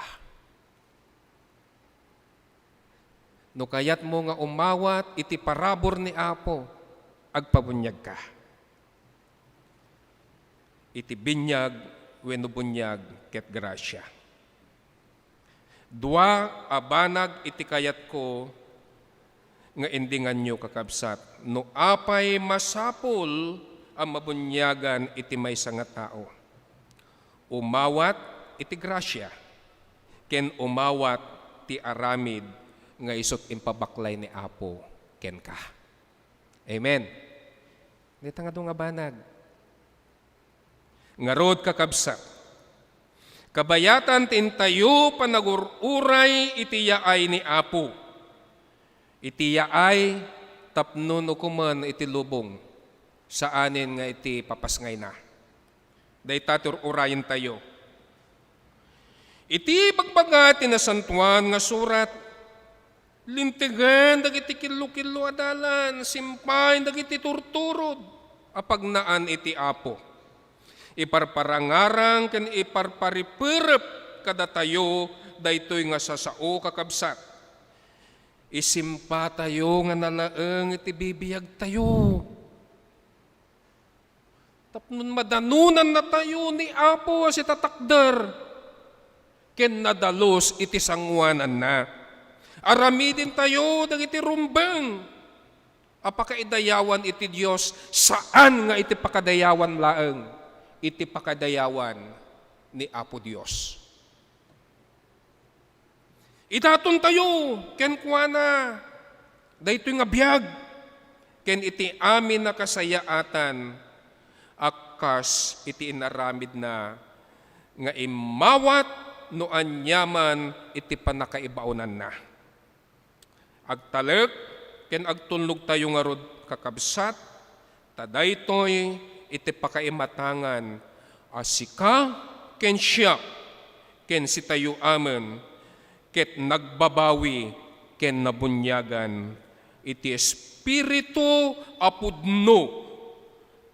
No kayatmo nga umawat iti parabur ni Apo, agpabuniagka. Iti biniag wenno buniag ket grasia. Dua a banag iti kayatko nga indinganyo, kakabsat, no apay masapul a mabuniagan iti maysa nga tao. Umawat iti grasia, ken umawat ti aramid nga isut' impabaklay ni Apo kenka. Amen. Dayta nga dua nga banag. Ngarud, kakabsat, kabayatan ti intayo panagur-uray iti yaay ni Apo. Iti yaay tapno no kuman iti lubong, saanen nga iti papasngayna. Dayta ti ur-urayentayo. Iti ibagbaga ti Nasantoan nga Surat, lintegen dagiti killo-killo a dalan, simpay dagiti turturod a pagnaan iti Apo. Iparparangarang ken iparpariperep kadatayo daytoy nga sasao, kakabsat. Isimpatayo nga nalaeng iti bibiagtayo. Tapno madanonannatayo ni Apo a sitatakder ken nadalus iti sangoananna. Aramidentayo dagiti rumbeng a pakaidayawan iti Dios, saan nga iti pakadayawan laeng, iti pakadayawan ni Apo Dios. Idatontayo kenkuana daytoy nga biag ken iti amin a kasayaatan a kas iti inaramidna nga immawat no aniaman iti pannakaibaonanna. Agtalek ken agtulnogtayo ngarud, kakabsat, ta daytoy iti pakaimatangan a sika ken siak ken sitayo amin ket nagbabawi ken nabuniagan iti Espiritu a pudno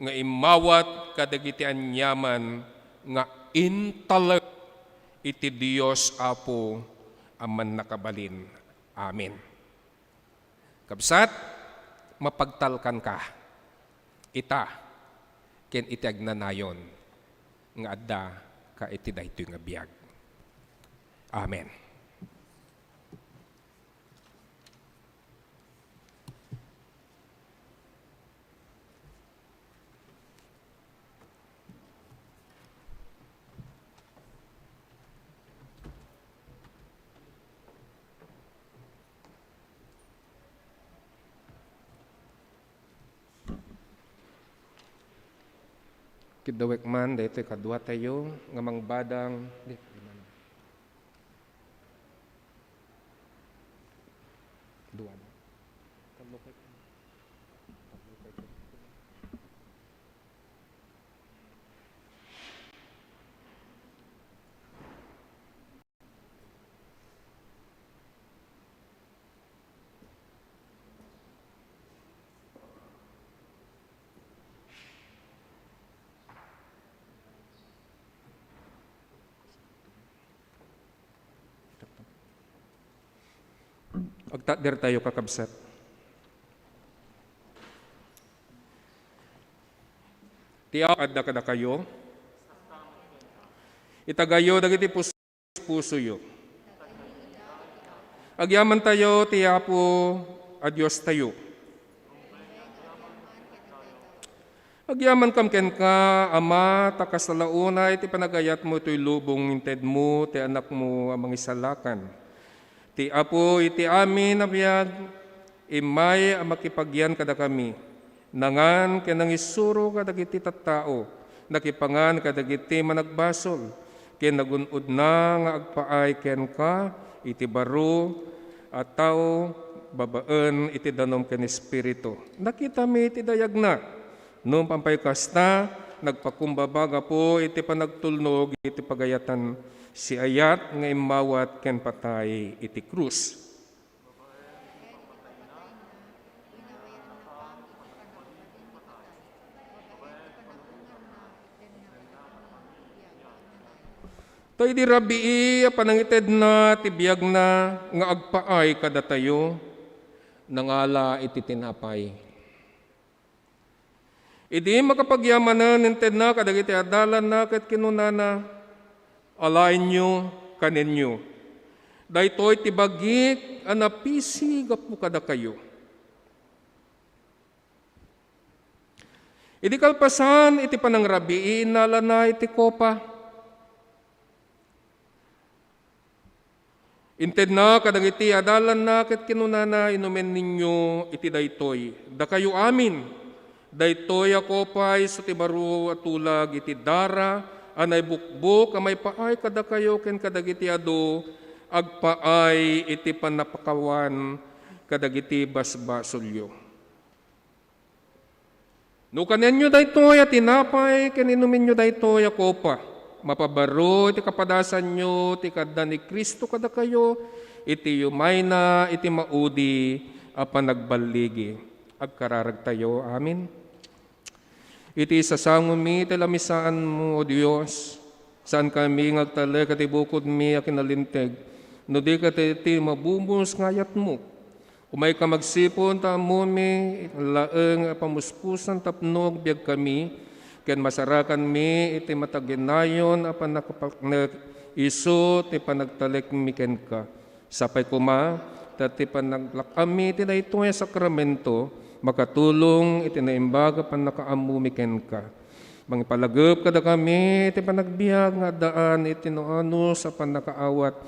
nga immawat kadagiti aniaman nga intalek iti Dios Apo a Mannakabalin. Amen. Kabsat, mapagtalkanka ita ken iti agnanayon nga adda ka iti daytoy nga biag. Amen. Kiddawek man daytoy kaduatayo nga mangbadang. Di, di man. Dua na. Agtakdertayo, kakabsat. Ti Apo adda kadakayo. Itagayo dagiti pus-, pusoyo. Agyamantayo ti Apo a Diostayo. Agyamankam kenka, Ama, ta kasla unay ti panagayatmo itoy lubong, intedmo ti Anakmo a Mangisalakan. Ti Apo iti amin a biag, immay a makipagyan kadakami. Nangan ken nangisuro kadagiti tattao, nakipangan kadagiti managbasol, ken nagun-odna nga agpaay kenka iti baro a tao babaen iti danum ken espiritu. Nakitami ti dayagna. Nupay kasta, nagpakumbaba gapu iti panagtulnog iti pagayatan, siayat nga immawat ken patay iti krus. Ta idi rabii a panangitedna ti biagna nga agpaay kadatayo, nangala iti tinapay. Idi makapagyamanen, intedna kadagiti adalanna ket kinunana, "Alaenyo, kanenyo. Daytoy ti bagik a napisi gapu kadakayo." Idi kalpasan iti panangrabii, innalana iti kopa. Intedna kadagiti adalanna ket kinunana, "Inumenyo iti daytoy, dakayo amin. Daytoy a kopa isu ti baro a tulag iti dara a naibukbok a maipaay kadakayo ken kadagiti adu agpaay iti pannakawan kadagiti basbasolyo." No kanenyo daytoy a tinapay ken inumenyo daytoy a kopa, mapabaro iti kapadasanyo ti kaadda ni Cristo kadakayo iti yumayna iti maudi a panagballigi. Agkararagtayo. Amen. Iti sasangomi ti lamisaanmo, O Dios, saankami nga agtalek iti bukodmi a kinalinteg, no di ket iti mabubos nga ayatmo. Umayka magsipud ta ammomi laeng a pamuspusan tapno agbiagkami ken masarakanmi iti mataginayon a pannakapaknek isu ti panagtalekmi kenka. Sapay koma ta ti panaglak-ammi iti daytoy a sakramento makatulong iti naimbag a pannakaammomi kenka. Mangipalagip kadakami iti panagbiag nga addaan iti naanus a pannakaawat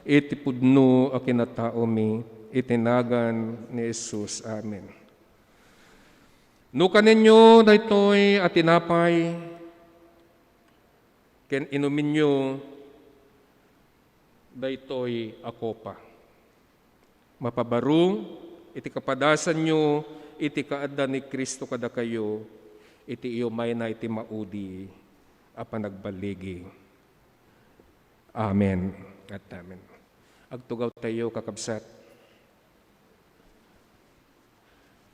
iti pudno a kinataomi, iti nagan ni Jesus. Amen. No kanenyo daytoy a tinapay ken inumenyo daytoy a kopa, mapabaro iti kapadasanyo iti kaadda ni Cristo kadakayo iti iyumayna iti maudi a panagballigi. Amen. At amen. Agtugawtayo, kakabsat.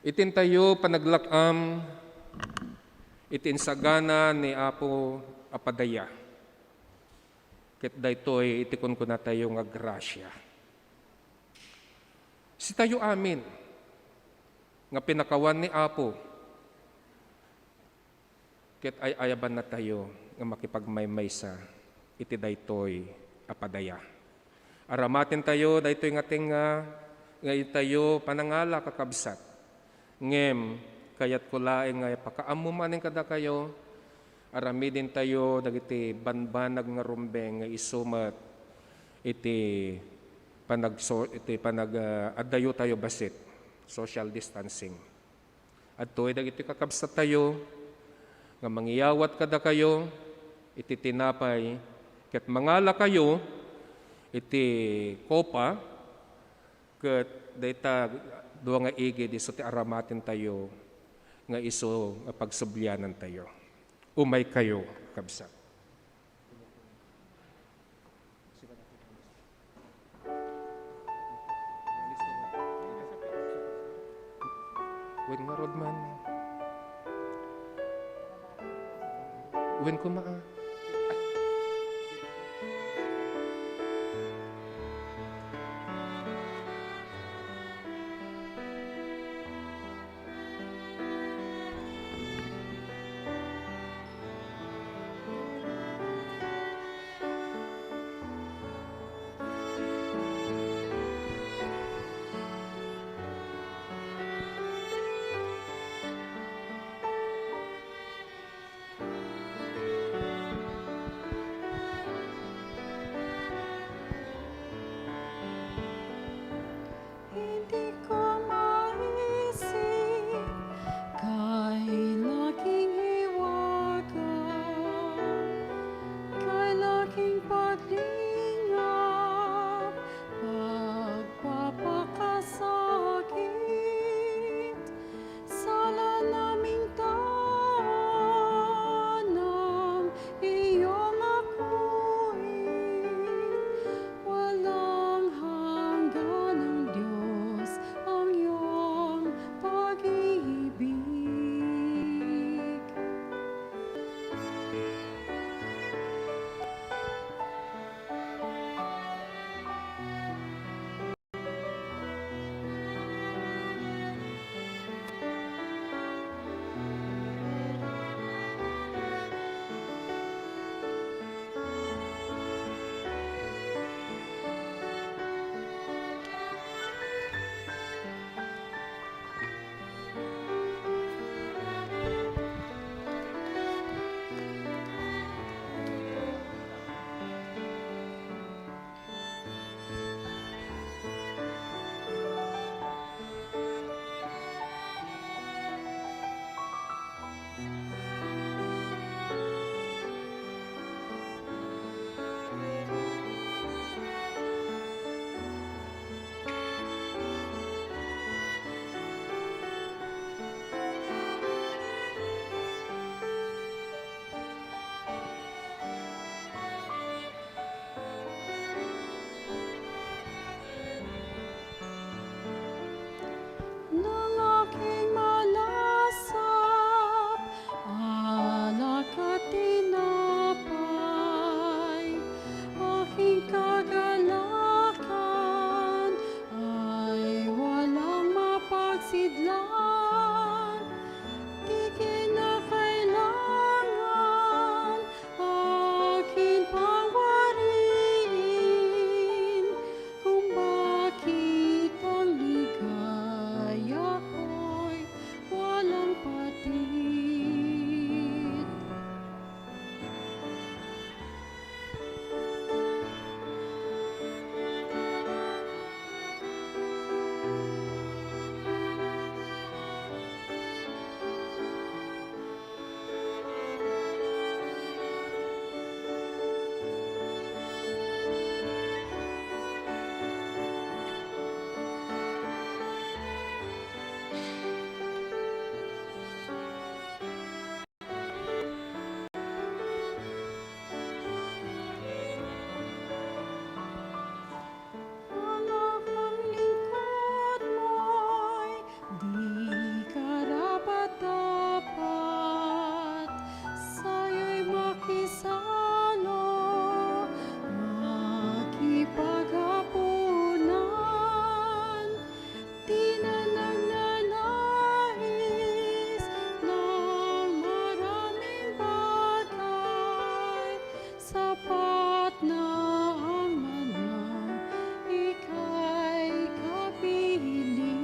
Itintayo panaglak-am iti insagana ni Apo a padaya. Ket daytoy iti kunkunatayo nga grasia. Sitayo amin nga pinakawan ni Apo ket ay-ayabannatayo nga makipagmaymaysa iti daytoy a padaya. Aramatentayo daytoy nga tengnga nga itayo panangala, kakabsat. Ngem kayatko laeng nga ipakaammo manen kadakayo, aramidentayo dagiti banbanag nga rumbeng nga isu met iti panagso-, iti panag-, ah, addayotayo bassit, social distancing. Adtoy dagiti kakabsattayo nga mangiyawat kadakayo iti tinapay ket mangalakayo iti kopa, ket dayta dua nga igid isu ti aramatentayo nga isu nga pagsublianantayo. Umaykayo, kabsat. Wen ngarud man. Wen koma, ah. Ti kinakailangan akin pawariin, kung bakit ang ligayako'y walang patid. Ang lingkod mo'y di karapat-dapat, sayo'y makisalo, makipag-apunan. Di na nagnanais ng maraming bagay, sapat na ang manang ika'y kapiling.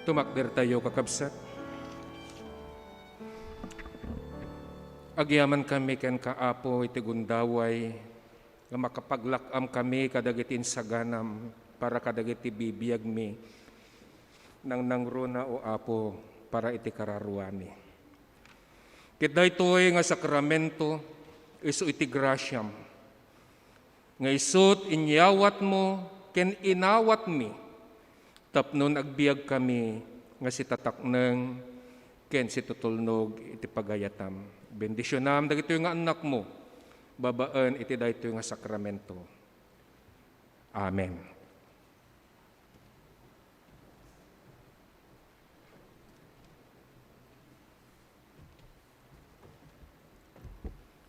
Tumakdertayo, kakabsat. Agyamankami kenka, Apo, iti gundaway nga makapaglak-amkami kadagiti insaganam para kadagiti bibiagmi. Nangnangruna, O Apo, para iti kararuami. Ket daytoy nga sakramento, isu iti grasiam, nga isut' inyawatmo ken inawatmi tapno agbiagkami nga sitatakneng ken situtulnog iti pagayatam. Bendisionam dagitoy nga annakmo babaen iti daytoy nga sakramento. Amen.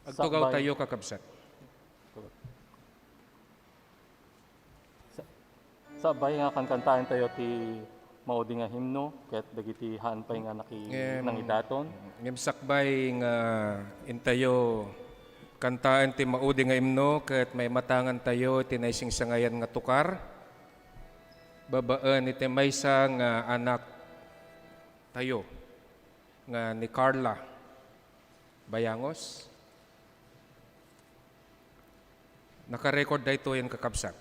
Agtugaw tayo, kakabsat. Sa-, sakbay nga kankantaentayo ti maudi nga himno, ket dagiti haan pay nga naki-, ngem, nangidaton. Ngem sakbay nga intayo kantaen ti maudi nga himno, ket maimatangantayo iti naisingsangayan nga tukar. Babaen iti maysa nga anaktayo nga ni Carla Bayangos. Naka-record daytoyen, kakabsat.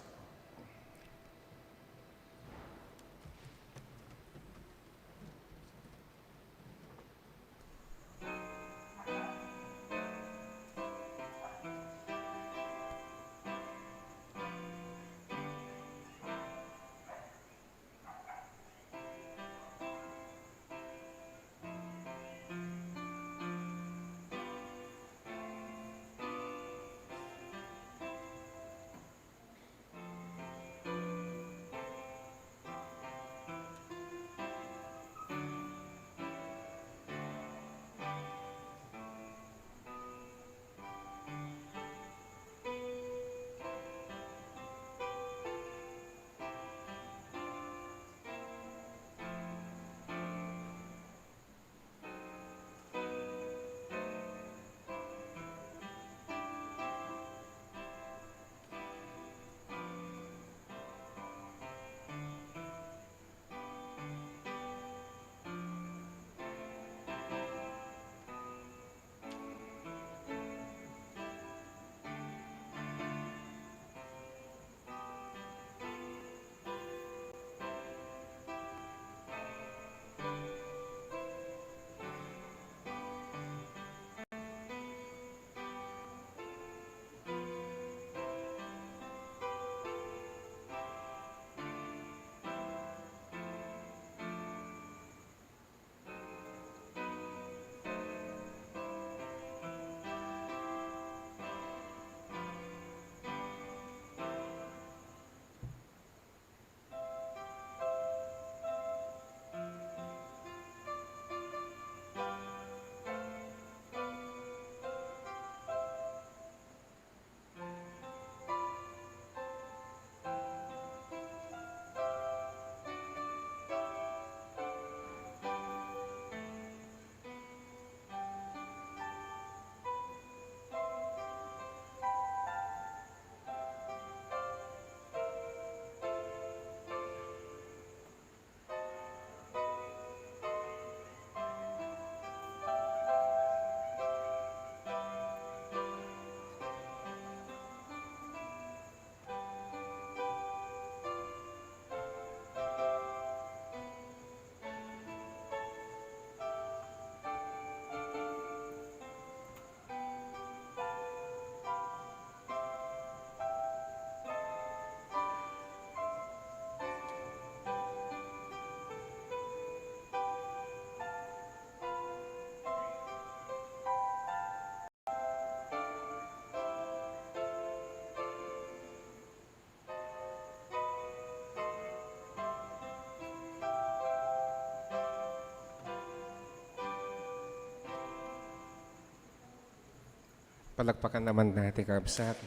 Palakpakan naman natin, kabsat.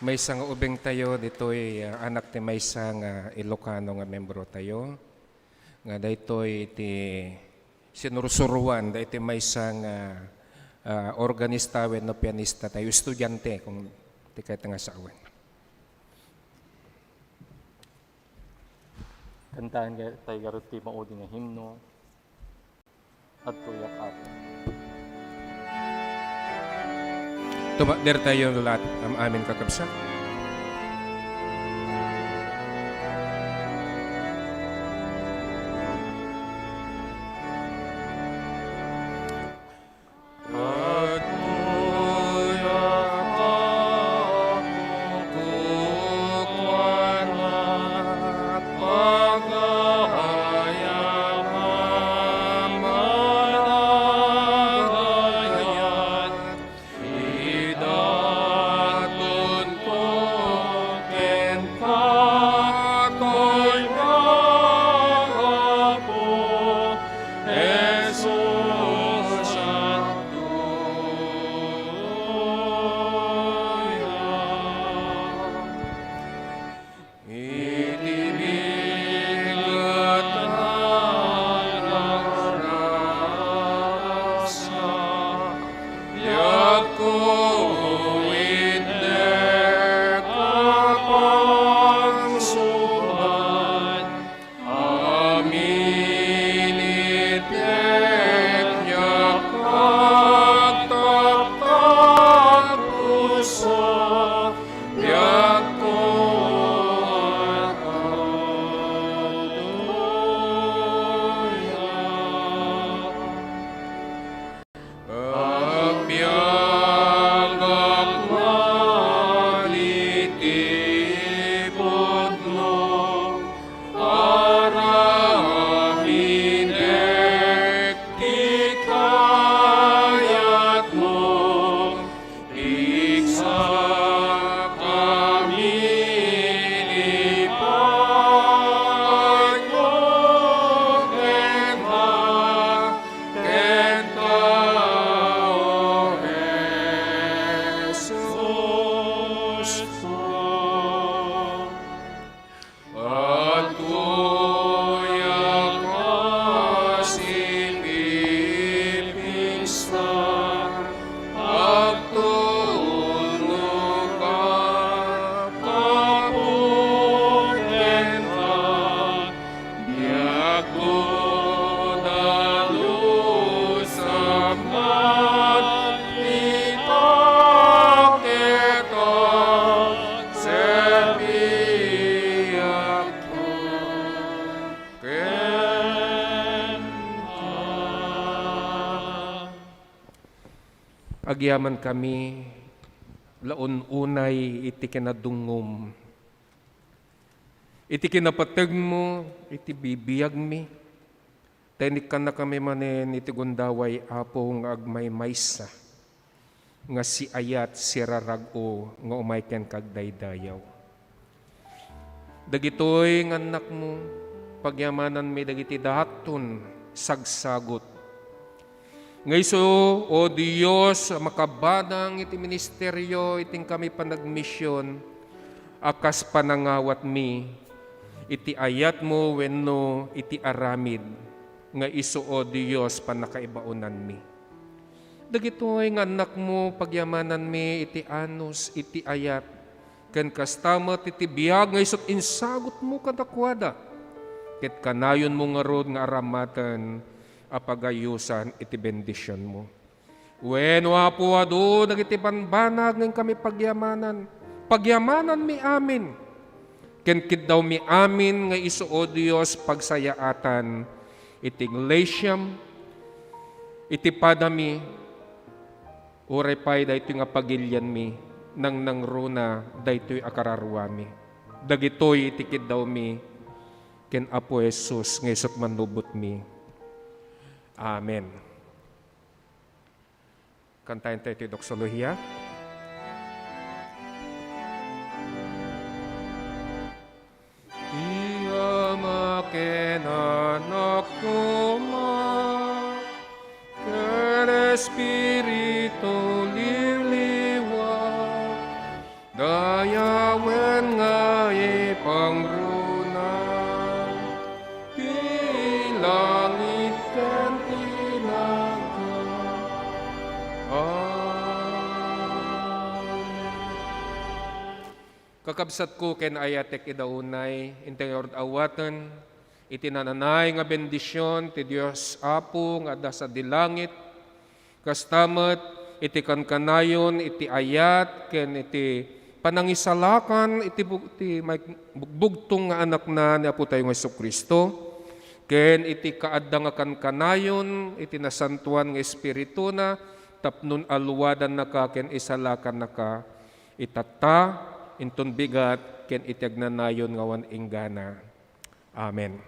Maysa nga ubing tayo, ditoy, ah, anak ti maysa nga Ilocano nga membro tayo, nga daytoy ti sinursuruan, daytoy maysa nga, ah, organista wenno pianista tayo, estudiante, kung ti kayat nga sawen. Kantaen tayo garud ti maudi nga himno. Adtoyak, Apo. Tumakder tayo lahat, am-, amin, kakabsat. Iti bigat a narasa, diakko itdek a pangsubad, amin itdek diak agtaptappusa. Diakko agtuya. Agbiagak ngarud iti pudno, aramidek ti kayatmo. Iksak amin ipatnok kenka, kenka, O Jesusko. Agtuyak a sipipigsa, agtulnog a tapok kenka, diak duda no sapnat ita ket agserbiak kenka. Agyamankami la un-unay iti kinadungngom, iti kinapategmo, iti bibiagmi, ta inikkannakami manen iti gundaway, Apo, nga agmaymaysa. nga siayat, sirarag-o nga umay kenka agdaydayaw. Dagitoy nga annakmo, pagyamananmi dagiti daton sagsagut. Nga isu, O Dios, a makabadang iti ministerio iti inkami panagmision, a kas panangawatmi iti ayatmo wenno iti aramid, nga isu, O Dios, pannakaibaonanmi. Dagitoy nga annakmo, pagyamananmi iti anus, iti ayat, ken kasta met iti biag nga isut' insagutmo kadakuada, ket kanayonmo ngarud nga aramaten a pagayosan iti bendisionmo. Wen, O Apo, adu dagiti bambanag nga inkami pagyamanan. Pagyamananmi amin. Ken kiddawmi amin nga isu, O Dios, pagsayaatan iti iglesiam, iti padami, uray pay daytoy nga pagilianmi, nangnangruna daytoy a kararuami. Dagitoy iti kiddawmi ken Apo Jesus nga isut' mannubotmi. Amen. Kantaen tayo ti doxologia. Ti Ama ken Anak koma, ken Espiritu Kakabsatko ken ayatek ida unay, intay nga urud awaten iti nananay nga bendision ti Dios Apo nga adda sadi langit, kasta met iti kankanayon iti ayat ken iti panangisalakan iti bug-, ti may-, bugbugtong nga Anakna ni Apotayo nga Jesu-Cristo, ken iti kaadda nga kankanayon iti nasantoan nga Espirituna tapno aluadannaka ken isalakannaka. Itatta, inton bigat, ken iti agnanayon nga awan inggana. Amen.